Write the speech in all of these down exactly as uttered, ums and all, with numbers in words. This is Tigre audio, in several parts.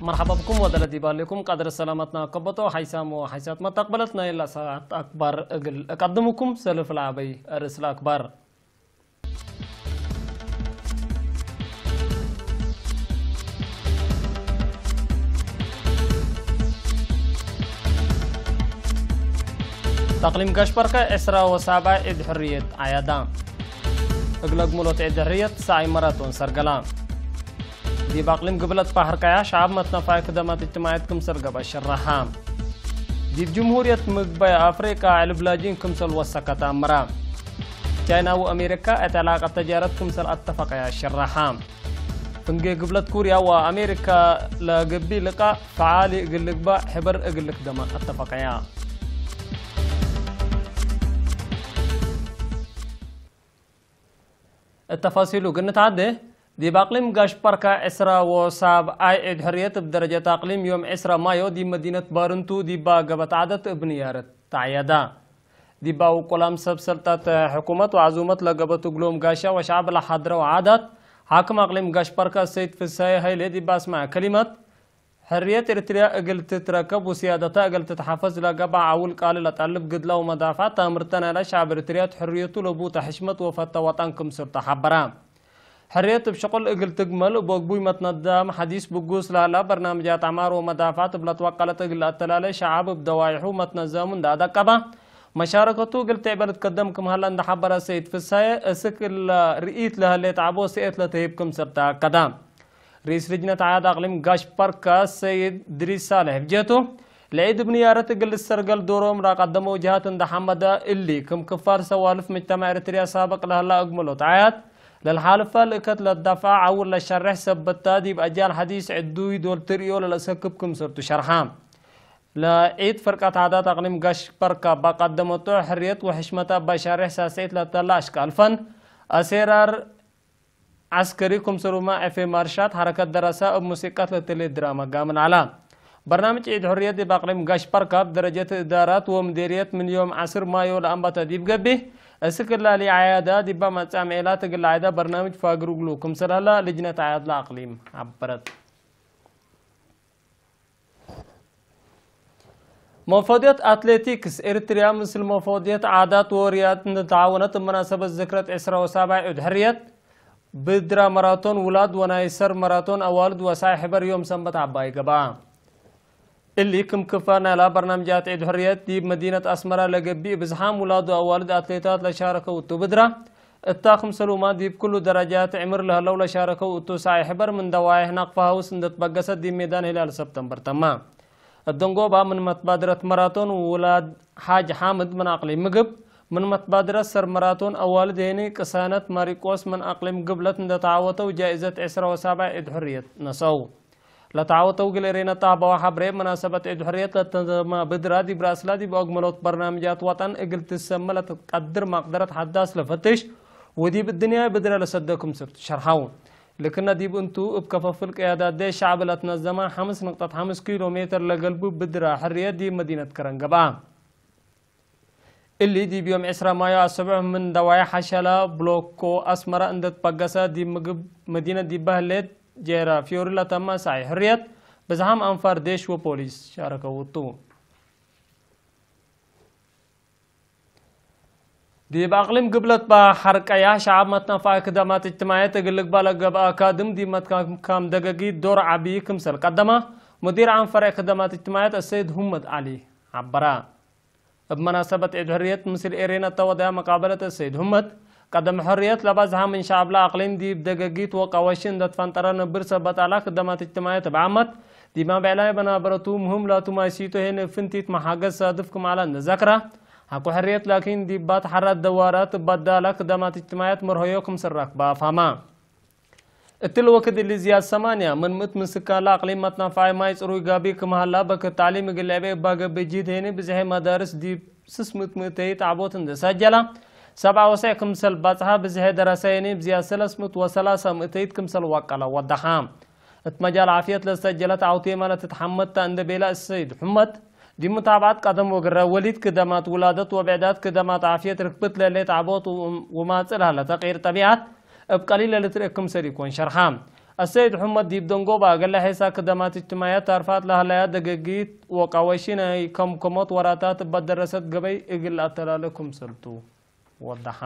መርሐባ ብኩም ወደለ ዲብ አሌኩም ቀድር ሰላመትና ከበቶ ሓይሳም ወሓይሳት መተቅበለት ናይ ለሰዓት አክባር እግል እቀድምኩም ሰልፍ ለዐበይ ርእስ ለአክባር። ተቅሊም ጋሽ በርከ ዕስራ ወሳብዐ ዒድ ሕርየት ዓያዳ። እግለ ግምሎት ዒድ ሕርየት ሰዓይ መራቶን ሰርገላ። ዲብ አቅሊም ግብለት በሐር ቀያሕ ሸዐብ መትነፋይ ክደማት እጅትማዕየት ክምሰል ገብአ ሽረሐ። ዲብ ጅምሁርየት ምግበይ አፍሪቃ ዕልብ ላጂን ክምሰል ወሰከት አምረ። ቻይና ወአሜሪካ እት ዕላቀት ተጃረት ክምሰል አተፈቀያ ሽረሐ። ፍንጌ ግብለት ኩርያ ወአሜሪካ ለገብእ ልቃእ ፈዓሊ እግል ልግባእ ሕበር እግል ልክደመ አተፈቀያ። እት ተፋሲሉ እግል ንትዓዴ፣ ዲብ አቅሊም ጋሽ በርከ ዕስራ ወሳብዓይ ዒድ ሕርየት እብ ደረጀት አቅሊም ዮም ዕስራ ማዮ ዲብ መዲነት ባርንቱ ዲባ ገበት ዓደት እብ ንያረት ተዐየደ። ዲባ ውቁላም ሰብ ሰልጠት ሕኩመት ወዐዙመት ለገበቱ እግሎም ጋሻ ወሸዐብ ለሐድረው ዓዳት፣ ሓክም አቅሊም ጋሽ በርከ ሰይድ ፍሳዬ ሀይሌ ዲባ አስመዐ ከሊመት፣ ሕርየት ኤሪትርያ እግል ትትረከብ ወስያደታ እግል ትትሐፈዝ ለገብአ ዐውል ቃሊ ለጠልብ ግድላ ወመዳፍዐት ታምርተ ናይለ ሸዐብ ኤሪትርያ እት ሕርየቱ ለቡተ ሕሽመት ወፈተ ወጠን ክምሰልቱ ሐበረ። ሕርየት እብ ሽቁል እግል ትግመል እብ አግቡይ መትነዛም ሐዲስ ብጉስ ለሀላ በርናምጃት ዐማር ወመዳፍዐት እብ ለትወቀለት እግል ለአተላሌ ሸዐብ እብ ደዋይሑ መትነዛሙ እንደ አደቀበ፣ መሻረከቱ እግል ትዕበ ልትከደም ክም ሀለ እንደ ሐበረ ሰይድ ፍሳዬ፣ እስክ እለ ርኢት ለህሌት ዐቦ ሰኤት ለተህይብ ክምሰልተ አከደ። ርኢስ ልጅነት ዓያድ አቅሊም ጋሽ በርከ ሰይድ ድሪስ ሳልሕ እብ ጀህቱ፣ ለዒድ እብ ንያረት እግል ልሰርገል ዶሮም ለቀደመው ጀሃት እንደ ሐመደ፣ እሊ ክም ክፋል ሰዋልፍ ምጅተማዕ ኤሪትርያ ሳብቅ ለህላ እግምሎት ዓያድ፣ ለልሓልፈ ልእከት ለትደፍዐ ዐውል ለሸሬሕ ሰበት ተ፣ ዲብ አጃል ሐዲስ ዕዱይ ዶል ትርእዮ ለለአሰክብ ክምሰልቱ ሸርሐ። ለዒድ ፈርቀት ዓዳት አቅሊም ጋሽ በርከ እበ ቀደመቶ፣ ሕርየት ወሕሽመተ እበ ሻሬሕ ሳስዒት ለተላ አሽቃል ፈን፣ አሴራር ዐስከሪ ክምሰሉመ ዕፌ ማርሻት፣ ሐረከት ደረሰ እብ ሙሲቀት ለትሌ ድራመ ጋምን ዐለ። በርናምጅ ዒድ ሕርየት ዲብ አቅሊም ጋሽ በርከ እብ ደረጀት እዳራት ወምዴርየት ምን ዮም ዐስር ማዮ ለአንበተ ዲብ ገብእ፣ እስክ እላሊ ዓያደ ዲበ መጻምዔላት እግል ለዐይደ በርናምጅ ፋግር እግሉ ክምሰል ሀለ ልጅነት ዓያድ ለአቅሊም ሐበረት። መፈድየት አትሌቲክስ ኤሪትርያ ምስል መፈድየት ዓዳት ወርያት እንደ ተዓወነት፣ እብ መናሰበት ዝክረት ዕስራ ወሳብዐ ዑድ ሕርየት፣ ብድራ መራቶን ውላድ ወናይ ሰር መራቶን አዋልድ ወሳይ ሕበር ዮም ሰንበት ዐባይ ገብአ። እሊ ክም ክፋል ናይላ በርናምጃት ዒድ ሕርየት፣ ዲብ መዲነት አስመራ ለገብእ ብዝሓም ውላድ ወአዋልድ አትሌታት ለሻረከው እቱ ብድራ፣ እታ ክምሰሉማ ዲብ ክሉ ደረጃት ዕምር ለህለው ለሻረከው እቱ ሳይ ሕበር ምን ደዋይሕ ናቅፋ ሀውስ እንደ ትበገሰት ዲብ ሜዳን ሂላል ሰብተምበር ተመ። እብ ደንጎባ ምን መትባድረት መራቶን ውላድ ሓጅ ሓምድ ምን አቅሊም ምግብ፣ ምን መትባድረት ሰር መራቶን አዋልድ ሄኒ ቅሳነት ማሪቆስ ምን አቅሊም ግብለት እንደ ተዓወተው ጃኢዘት ዕስራ ወሳብዐ ዒድ ሕርየት ነሰው። ለተዓወተው እግል ኤሬነ ጣህባዋ ሐብሬ፣ መናሰበት ዒድ ሕርየት ለተንዘመ ብድራ ዲብ ረአስላ ዲብ አግመሎት በርናምጃት ወጠን እግል ትሰመ ለትትቀድር መቅደረት ሐዳስ ለፈትሽ ወዲብ እድንያይ ብድረ ለሰደ ክምሰልቱ ሸርሐው። ልክነ ዲብ እንቱ፣ እብ ከፈፍል ቅያዳት ዴሽ ሸዕብ ለትነዘመ ሐምስ ንቅጠት ሐምስ ኪሎ ሜትር ለገልቡ ብድራ ሕርየት ዲብ መዲነት ከረን ገብአ። እሊ ዲብ ዮም ዕስራ ማዮ አሰቡዕ ምን ደዋይ ሐሸላ ብሎኮ አስመረ እንደ ትበገሰ፣ ዲብ ምግብ መዲነት ዲበ ህሌት ጄረ ፊዮሪ ለተመ ሳይ ሕርየት፣ ብዝሓም አንፋር ዴሽ ወፖሊስ ሻረከው ቱ። ዲብ አቅሊም ግብለት በሐር ቀያሕ፣ ሸዐብ መትነፋይ ክደማት እጅትማዕየት እግል ልግበእ ለገብአ ካድም፣ ዲብ መትካም ደገጊት ዶር ዐቢ ክምሰል ቀደመ፣ ሙዲር ዓም ፈሬዕ ክደማት እጅትማዕየት አሰይድ ሁመድ ዐሊ ሐበረ። እብ መናሰበት ዒድ ሕርየት ምስል ኤሬን እተ ወደያ መቃበለት እሰይድ ሁመድ፣ ቀደም ሕርየት ለበዝሐ ምን ሸዐብለ አቅሊም ዲብ ደገጊት ወቀወሺ እንደ ትፈንጠረ ነብር ሰበት አላ ክደማት እጅትማዕየት እብ ዓመት፣ ዲብ መብዕላይ መናበረቱ ምህም ላቱ ማይሲቶ ሄን ፍንቲት መሓገዝ ሳድፍ ክም አላ እንደ ዘክራ፣ ሐቆ ሕርየት ላኪን ዲብ ባት ሐራት ደዋራት እበዳላ ክደማት እጅትማዕየት መርሆዮ ክም ስራክ በአፋማ። እትሊ ወክድ እሊ ዝያድ ሰማንያ ምን ምእት ምን ስካን ለአቅሊም መትናፋይ ማይ ጽሩይ ጋቢ ክም ሀላ በክት ተዕሊም እግል ልዕቤ እባ ገብእ ጅህድ ሄኒ ብዝሔ መዳርስ ዲብ ስስ ምእት ምእተይት ዐቦት እንዴ ሰጀላ፣ ሰብዓ ወሰዕ ክምሰል ባጽሓ ብዝሔ ደረሰ ሄኒ ብዝያድ ሰለስ ምእት ወሰላሳ ምእተይት ክምሰል ዋቀላ ወደሓ። እት መጃል ዓፍየት ለሰጀለት ዐውቴመ ለትትሐመድ ተ እንዴ ቤለ እሰይድ ሑመድ፣ ዲብ ሙታብዐት ቀደም ወግረ፣ ወሊድ ክደማት ውላደት ወብዕዳት ክደማት ዓፍየት ርክብት ለህሌት ዐቦት ወማጽእ ለሀለ ተቅይር ጠቢዐት እብ ቀሊል ለልትርኤ ክምሰል ኢኮን ሸርሐ። አሰይድ ሑመድ ዲብ ደንጎባ እግለ ሔሳ ክደማት እጅትማዕየት ታርፋት ለሀለያ ደገጊት ወቃወሺ ናይ ከምከሞት ወራታት እበ ደረሰት ገበይ እግል ለአተላለ ክምሰልቱ ወደሐ።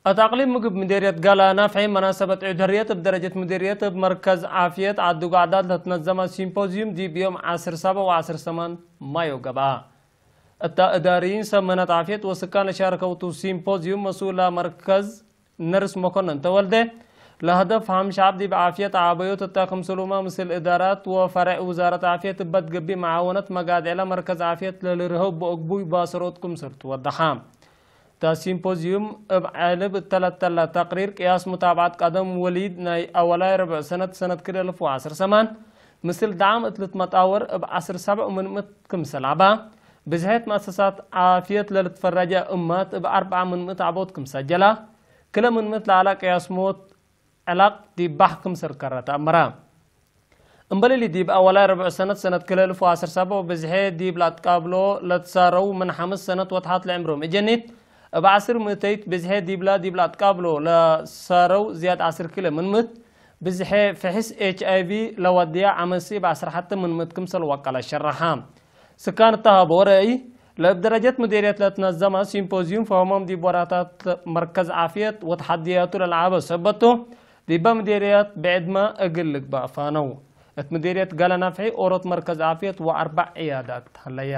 እት አቅሊም ምግብ ምዴርየት ጋላ ናፍሒ መናሰበት ዑድ ሕርየት እብ ደረጀት ምዴርየት እብ መርከዝ ዓፍየት ዐዲ ጓዕዳት ለትነዘመ ሲምፖዚዩም ዲብ ዮም ዐስር ሰብዕ ወዐስር ሰማን ማዮ ገብአ። እተ እዳርይን ሰብ ምህነት ዓፍየት ወስካን ለሻርከውቱ ሲምፖዚዩም መስኡላ መርከዝ ነርስ መኮነን ተወልደ፣ ለሀደፍ ሀም ሸዐብ ዲብ ዓፍየት ዐበዮት እተ ክምሰሉመ ምስል እዳራት ወፈሬዕ ውዛረት ዓፍየት እበ ትገብእ መዓወነት መጋድዕለ መርከዝ ዓፍየት ለልርሀው በእግቡይ ባሰሮት ክምሰልቱ ወደሐ። እተ ሲምፖዚዩም እብ ዐልብ እተ ለተለ ተቅሪር ቅያስ ሙታብዐት ቀደም ወሊድ ናይ አወላይ ርብዕ ሰነት ሰነት ክልኤ አልፍ ወዐስር ሰማን ምስል ደዓም እት ልትመጣወር እብ ዐስር ሰብዕ ምን ምእት ክምሰል ዐባ፣ ብዝሔት መአሰሳት ዓፍየት ለልትፈረጀ እማት እብ አርበዕ ምን ምእት ዐቦት ክም ሰጀላ፣ ክለ ምን ምእት ለዐለ ቅያስ ሞት ዕላቅ ዲብ ባሕ ክምሰል ከረ ተአመረ። እምበል እሊ ዲብ አወላይ ርብዕ ሰነት ሰነት ክልኤ አልፍ ወዐስር ሰብዕ ብዝሔ ዲብ ለአትቃብሎ ለትሳረው ምን ሐምስ ሰነት ወተሐት ለዕምሮም እጀኒት፣ እብ ዐስር ምእተይት ብዝሔ ዲብላ ዲብ ለአትቃብሎ ለሳረው ዝያድ ዐስር ክለ ምን ምእት ብዝሔ ፍሕስ ኤች አይ ቪ ለወድያ ዐመሲ እብ ዐስር ሐተ ምን ምእት ክምሰል ወቀለ ሸረሐ። ስካን እተ ሀበው ረአይ፣ ለእብ ደረጀት ምዴርየት ለትነዘመ ሲምፖዚዩም ፈሀሞም ዲብ ወራታት መርከዝ ዓፍየት ወተሐድያቱ ለለዓበ ሰበት ቱ፣ ዲበ ምዴርየት ብዕድመ እግል ልግባእ ፋነው። እት ምዴርየት ገለ ናፍሒ ኦሮት መርከዝ ዓፍየት ወአርበዕ ዕያዳት ሀለያ።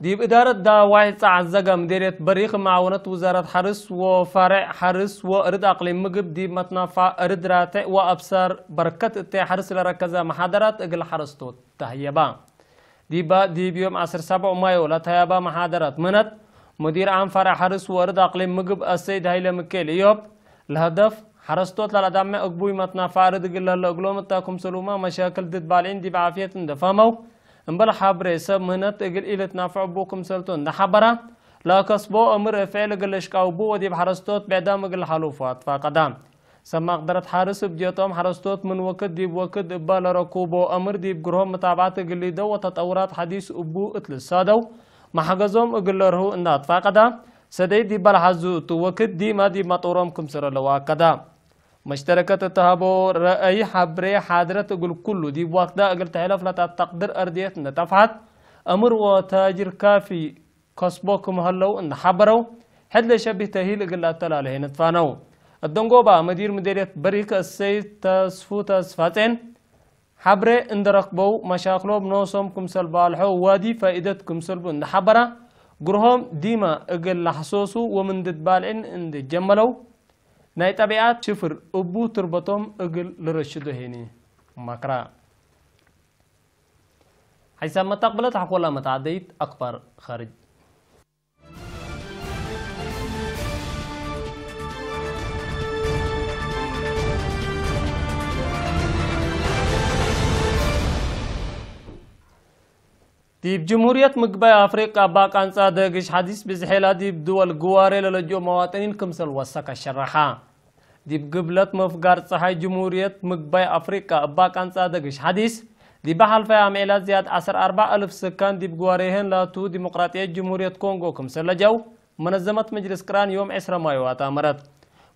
ዲብ እዳረት ዳዋይ ጸዓት ዘገ ምዴርየት በሪክ መዓወነት ውዛረት ሐርስ ወፈሬዕ ሐርስ ወእርድ አቅሊም ምግብ ዲብ መትናፋ እርድ ራቴዕ ወአብሳር በርከት እተ ሐርስ ለረከዘ መሓደራት እግል ሐረስቶት ተህየባ። ዲባ ዲብ ዮም ዐስር ሰብዕ ማዮ ለተህየባ መሓደራት ምነት፣ ሙዲር ዓም ፈሬዕ ሐርስ ወእርድ አቅሊም ምግብ አሰይድ ሀይለ ምኬል እዮብ፣ ለሀደፍ ሐረስቶት ለለአዳምዕ እግቡይ መትናፋ እርድ እግል ለህለ እግሎም እተ ክምሰሉመ መሻክል ድድ ባልዒን ዲብ ዓፍየት እንዴ ፈሀመው፣ እምበል ሐብሬ ሰብ ምህነት እግል ኢልትናፈዕ እቡ ክምሰልቱ እንዴ ሐበረ፣ ለከስቦ እምር እብ ፍዕል እግል ልሽቃው እቡ ወዲብ ሐረስቶት ብዕዳም እግል ለሐሉፉ አትፋቀደ። ሰብ መቅደረት ሐርስ እብ ጀቶም ሐረስቶት ምን ወክድ ዲብ ወክድ እበ ለረኩቦ አምር ዲብ ግርሆም ምታብዐት እግል ሊደው ወተጠውራት ሐዲስ እቡ እት ልሳደው መሐገዞም እግል ለርሁ እንዴ አትፋቀደ፣ ሰደይ ዲበ ለሐዙ እቱ ወክድ ዲመ ዲብ መጦሮም ክምሰለ ለወአከደ። መሽተረከት እተ ሀበው ረአይ ሐብሬ ሓድረት እግል ኩሉ ዲብ ወክዳ እግል ተሕለፍ ለተአተቅድር አርድየት እንዴ ጠፍሐት፣ አምር ወታጅር ካፊ ከስቦ ክም ሀለው እንዴ ሐበረው፣ ሕድ ለሸቢህ ተእሂል እግል ለአተላልሄ ንትፋነው። እደንጎባ መዲር ምዴርየት በሪክ እሰይድ ተስፉ ተስፋጼን፣ ሐብሬ እንዴ ረክበው መሻክሎም ኖሶም ክምሰል ባልሖ ዋዲ ፋኢደት ክም ሰልቡ እንዴ ሐበረ፣ ግርሆም ዲመ እግል ለሐሶሱ ወምን ድድ ባልዒን እንዴ ጀመለው፣ ናይ ጠቢዐት ሽፍር እቡ ትርበቶም እግል ልረሽዶ ሄኒ መክረ። ሐይሳም መተቅብለት ሐቆላ መትዓደይት አክባር ኻርጅ። ዲብ ጅምሁርየት ምግባይ አፍሪቃ እባ ቃንጻ ደግሽ ሐዲስ ብዝሔላ ዲብ ድወል ግዋሬ ለለጅኦ መዋጥኒን ክምሰል ወሰከ ሸረሐ። ዲብ ግብለት መፍጋር ጸሓይ ጅምሁርየት ምግባይ አፍሪቃ እባ ቃንጻ ደግሽ ሐዲስ፣ ዲበ ሐልፈ አምዔላት ዝያድ ዐስር አርበዕ አልፍ ስካን ዲብ ግዋሬህን ላቱ ዲሞቅራጥየት ጅምሁርየት ኮንጎ ክምሰል ለጀው፣ መነዘመት መጅልስ ቅራን ዮም ዕስረ ማዮ አትአመረት።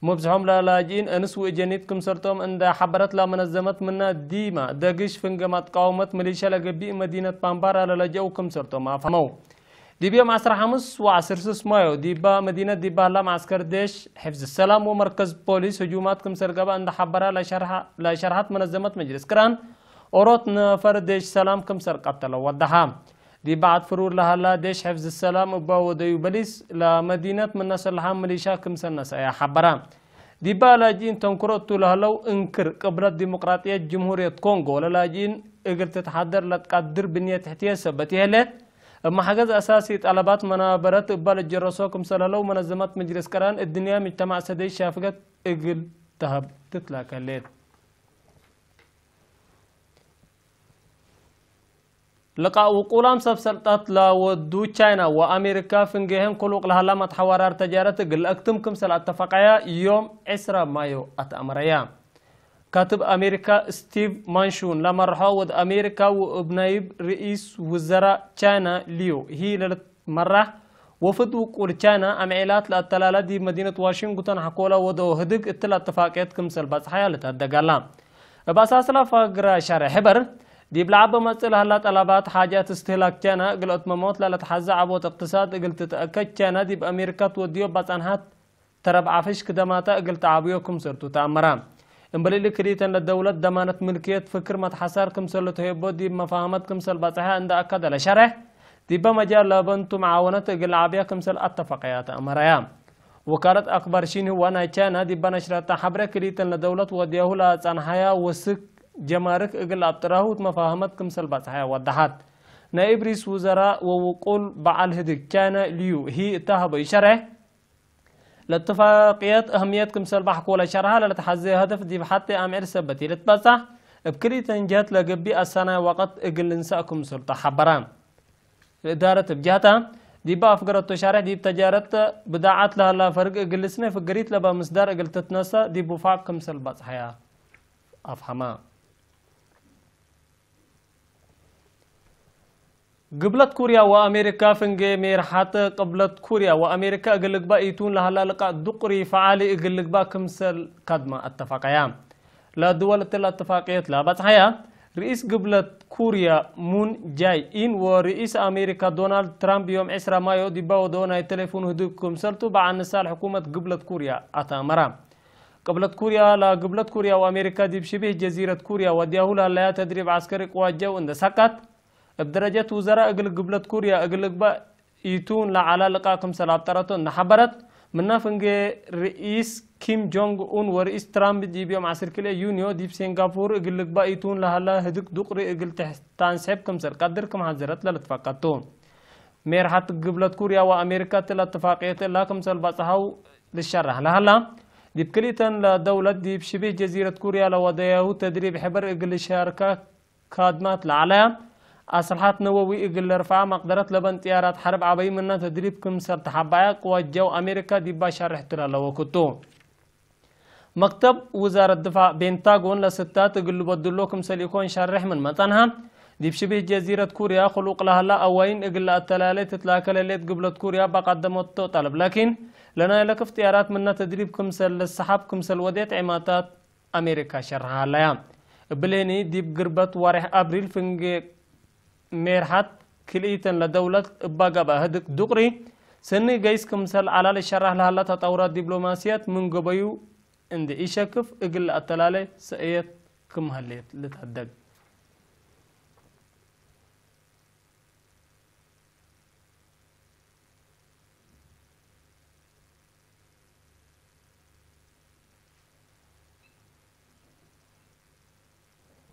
ሙብዝሖም ለላጅኢን እንስ ወእጀኒት ክምሰልቶም እንደ ሐበረት ለመነዘመት ምነ ዲመ ደግሽ ፍንገ መትቃወመት ሚሊሸ ለገቢእ መዲነት ባምባራ ለለጀው ክምሰልቶም አፍሀመው። ዲብ ዮም ዐስር ሐሙስ ወዐስር ስስ ማዮ፣ ዲባ መዲነት ዲባ ህላ መዐስከር ዴሽ ሕፍዝ ሰላም ወመርከዝ ፖሊስ ህጁማት ክምሰል ገብአ እንደ ሐበራ ለሸርሐ-፣ ለሸርሐት መነዘመት መጅልስ ቅራን፣ ኦሮት ነፈር ዴሽ ሰላም ክምሰል ቀተለ ወደሐ። ዲብ በዐድ ፍሩር ለሀላ ዴሽ ሕፍዝ ሰላም እባ ወደዩ በሊስ፣ ለመዲነት ምነ ሰልሐ ምሊሻ ክምሰል ነሰአያ ሐበራ። ዲባ ላጅኢን ተንክሮ እቱ ለህለው እንክር፣ ቅብለት ዲሞቅራጥየት ጅምሁርየት ኮንጎ ለላጅኢን እግል ትትሐደር ለትቀድር ብንየት እሕትየ ሰበት ይህሌት፣ እብ መሕገዝ አሳሲ ጠለባት መናበረት እባ ልጀረሶ ክምሰል ህለው መነዘመት መጅልስ ቅራን እድንያ ምጅተማዕ ሰደይ ሻፍገት እግል ተሀብ ትትላከ ህሌት። ልቃእ ውቁላም ሰብ ሰልጠት ለወዱ ቻይና ወአሜሪካ ፍንጌህን ክሉቅ ለሀላ መትሐወራር ተጃረት እግል ለአክትም ክምሰል አተፈቀያ ዮም ዕስራ ማዮ አትአመረያ። ካትብ አሜሪካ ስቲቭ ማንሹን ለመርሖ ወድ አሜሪካ ወእብ ናይብ ርኢስ ውዘራእ ቻይና ሊዩ ሂ ለልት መራሕ ወፍድ ውቁል ቻይና አምዔላት ለአተላላ ዲብ መዲነት ዋሽንግቶን ሐኮለ ወደው ህድግ እትለ እትፋቅየት ክምሰል በጽሐያ ልትሀደግ ዐላ። እብ አሳስላ ፈግረ ሸርሕ ሕበር፣ ዲብ ለዐበ መጽእ ለሀላ ጠለባት ሓጃት እስትህላክ ቻይና እግል አትመሞት ለለትሐዜ ዐቦት እቅትሳድ እግል ትትአከድ ቻይና ዲብ አሜሪካ ትወድዮ በጸንሐት ተረብ ዓፍሽ ክደማተ እግል ተዓብዮ ክምሰልቱ ተአመረ። እምበል እሊ ክሊተን ለደውለት ደማነት ምልክየት ፍክር መትሐሳር ክምሰል ልትሄቦ ዲብ መፋህመት ክምሰል በጽሐ እንደ አከደ ለሸርሕ፣ ዲበ መጃል ለበንቱ መዓወነት እግል ለዓብያ ክምሰል አተፈቀያ ተአመረያ። ወካለት አክባር ሺንህዋ ናይ ቻይና ዲበ ነሽረተ ሐብረ ክሊተን ለደውለት ወድያሁ ለአጸንሐያ ወስክ ጀማርክ እግል አብጥራሁ እት መፋህመት ክምሰል በጽሐያ ወደሐት። ናይብ ሪስ ውዘራእ ወውቁል በዐል ህድግ ቻይና ሊዩ ሂ እተ ሀበዩ ሸርሕ፣ ለእትፋቅየት አህምየት ክምሰል በሐኮ ለሸርሐ ለልትሐዜ ሀደፍ ዲብ ሐቴ አምዕል ሰበት ኢልትበጸሕ፣ እብ ክልኢተን ጀህት ለገብእ አሳናይ ወቅት እግል ልንሰእ ክምሰልቱ ሐበረ። ለእዳረት እብ ጀህተ፣ ዲበ አፍገረቶ ሻሬሕ ዲብ ተጃረት ብዳዓት ለሀላ ፈርግ እግል ልስነ ፍገሪት ለበ ምስዳር እግል ትትነሰእ ዲብ ውፋቅ ክምሰል በጽሐያ አፍሀመ። ግብለት ኩርያ ወአሜሪካ ፍንጌ ሜርሐት ቅብለት ኩርያ ወአሜሪካ እግል ልግባእ ኢቱን ለሀላ ልቃእ ዱቅሪ ፈዓሊ እግል ልግባእ ክምሰል ካድመ አተፋቀያ። ለድወል እትለ እትፋቅየት ለበጽሐያ፣ ርኢስ ግብለት ኩርያ ሙን ጃይ ኢን ወርኢስ አሜሪካ ዶናልድ ትራምፕ ዮም ዕስራ ማዮ ዲባ ወደኦ ናይ ቴሌፎን ህድግ ክምሰልቱ በዐል ንሳል ሕኩመት ግብለት ኩርያ አታመራ። ቅብለት ኩርያ ለግብለት ኩርያ ወአሜሪካ ዲብ ሽቢህ ጀዚረት ኩርያ ወድያሁ ለሀለያ ተድሪብ ዐስከሪ ቅዋት ጀው እንደ ሰቀት፣ እብ ደረጀት ውዘራእ እግል ግብለት ኩርያ እግል ልግባእ ኢቱን ለዐላ ልቃእ ክምሰል አብጠረቶ እንደ ሐበረት፣ ምነ ፍንጌ ርኢስ ኪም ጆንግ ኡን ወርኢስ ትራምፕ ዲብ ዮም ዐስር ክልኤ ዩንዮ ዲብ ሴንጋፖር እግል ልግባእ ኢቱን ለሀላ ህድግ ዱቅሪ እግል ትሕ-፣ ታንስሕብ ክምሰል ቀድር ክም ሐዘረት ለልትፈቀድ ቱ። ሜርሐት ግብለት ኩርያ ወአሜሪካ እትለ እትፋቅየት እላ ክምሰል በጽሐው ልሸረሕ ለሀላ፣ ዲብ ክልኢተን ለደውለት ዲብ ሽቢህ ጀዚረት ኩርያ ለወደያሁ ተድሪብ ሕበር እግል ልሻርከ ካድማት ለዐለያ፣ አስልሐት ነወዊ እግል ለርፈዓ መቅደረት ለበን ጥያራት ሐርብ ዐበይ ምነ ተድሪብ ክምሰል ተሐበዐ ቅዋት ጀው አሜሪካ ዲባ ሻርሕ ትረለ ወክቱ። መክተብ ውዛረት ድፋዕ ቤንታጎን ለስታት እግል ልበድሎ ክምሰል ኢኮን ሸሬሕ ምንመ ጸንሐ፣ ዲብ ሽቢህ ጀዚረት ኩርያ ክሉቅ ለሀላ አዋይን እግል ለአተላሌ ትትላከ ለሌት ግብለት ኩርያ በቀደመቶ ጠለብ ላኪን፣ ለናይለ ክፍ ጥያራት ምነ ተድሪብ ክምሰል ልሰሓብ ክምሰል ወዴት ዔማታት አሜሪካ ሸርሐ ሀለያ። እብሊ ህኒ ዲብ ግርበት ወሬሕ አብሪል ፍንጌ ሜርሐት ክልኢተን ለደውለት እባ ገብአ ህድግ ዱቅሪ፣ ሰኒ ገይስ ክምሰል ዐላ ልሸራሕ ለሀላ ተጠውራት ዲብሎማስያት ምን ገበዩ እንዴ ኢሸክፍ እግል ለአተላሌ ሰእየት ክም ሀሌት ልትሀደግ።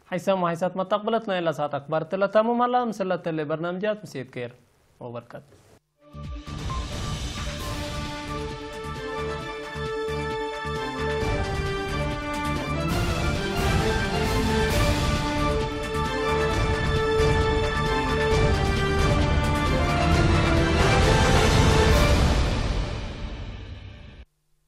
ሐይሰም ወሐይሳት መተቅብለት ናይ ለሳት አክባር እትለ ተምም ሀላ፣ ምስለ እተሌ በርናምጃት ምሴት ኬር ወበርከት።